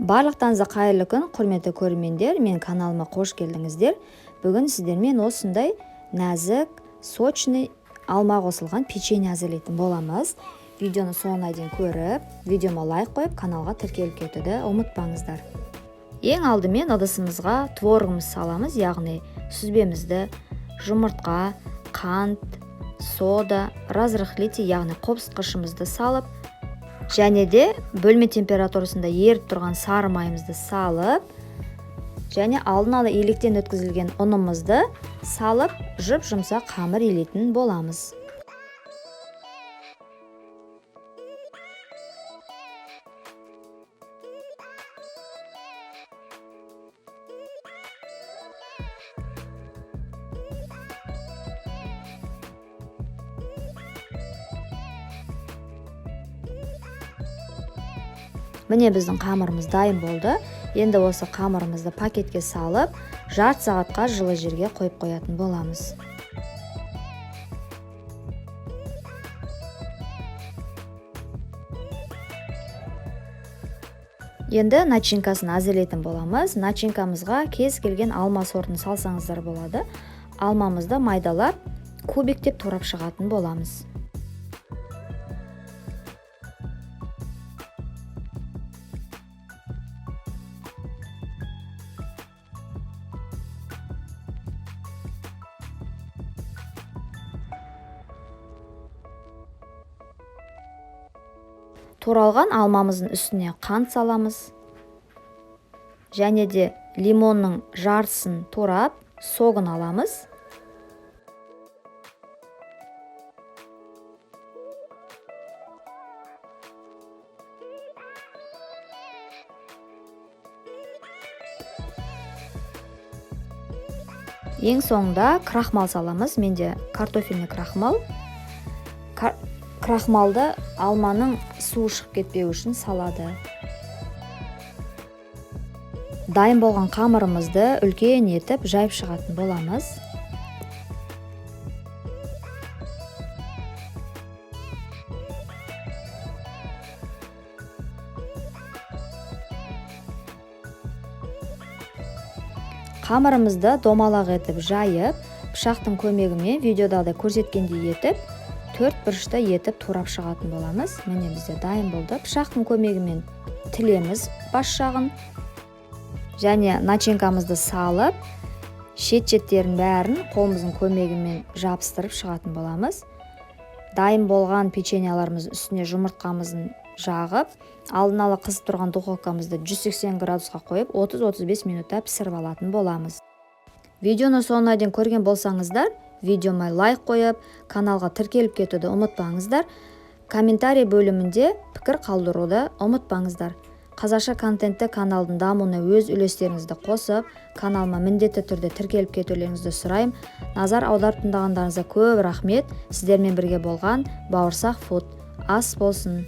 Барлықтарыңызға қайырлы күн, құрметті көрермендер, мен каналыма қош келдіңіздер. Бүгін сіздермен осындай нәзік, сочный алма қосылған печенье әзірлейтін боламыз. Видеоны соңына дейін көріп, видеома лайк қойып, каналға тіркеліп кетуді ұмытпаңыздар. Ең алдымен ыдысымызға творогымызды саламыз, яғни сүзбемізді, жұмыртқа, қант, сода, разрыхлитель, яғни қопсытқышымызды салып, және де бөлме температурасында еріп тұрған сары майымызды салып, және алдын ала електен өткізілген ұнымызды салып, жұп-жұмсақ қамыр илейтін боламыз. Міне, біздің қамырымыз дайын болды. Енді осы қамырымызды пакетке салып, жарты сағатқа жылы жерге қойып қоятын боламыз. Енді начинкасын әзірлейтін боламыз. Начинкамызға кез келген алма сортын салсаңыздар болады. Алмамызды майдалап, кубиктеп турап шығатын боламыз. Туралған алмамыздың үстіне қант саламыз. Және де лимонның жартысын турап, согын аламыз. Ең соңында крахмал саламыз. Менде картофельный крахмал. Крахмалды алманың суы шығып кетпеу үшін салады. Дайын болған қамырымызды үлкен етіп жайып шығатын боламыз. Қамырымызды домалақ етіп жайып, пышақтың көмегімен видеода көрсеткендей етіп төрт бұрышты етіп турап шығатын боламыз. Міне, бізде дайын болды. Пышақтың көмегімен тілеміз бас жағын және начинкамызды салып, шет-шеттерін бәрін қолымыздың көмегімен жабыстырып шығатын боламыз. Дайын болған печеньеларымыздың үстіне жұмыртқамызды жағып, алдын ала қызып тұрған духовкамызды 180 градусқа қойып, 30-35 минутта пісіріп алатын боламыз. Видеоны соңына дейін көрген болсаңыздар, видеома лайк қойып, каналға тіркеліп кетуді ұмытпаңыздар. Комментарий бөлімінде пікір қалдыруды ұмытпаңыздар. Қазақша контентті каналдың дамуына өз үлестеріңізді қосып, каналыма міндетті түрде тіркеліп кетулеріңізді сұраймын. Назар аударып тыңдағандарыңызға көп рахмет. Сіздермен бірге болған Бауырсақ Фуд. Ас болсын.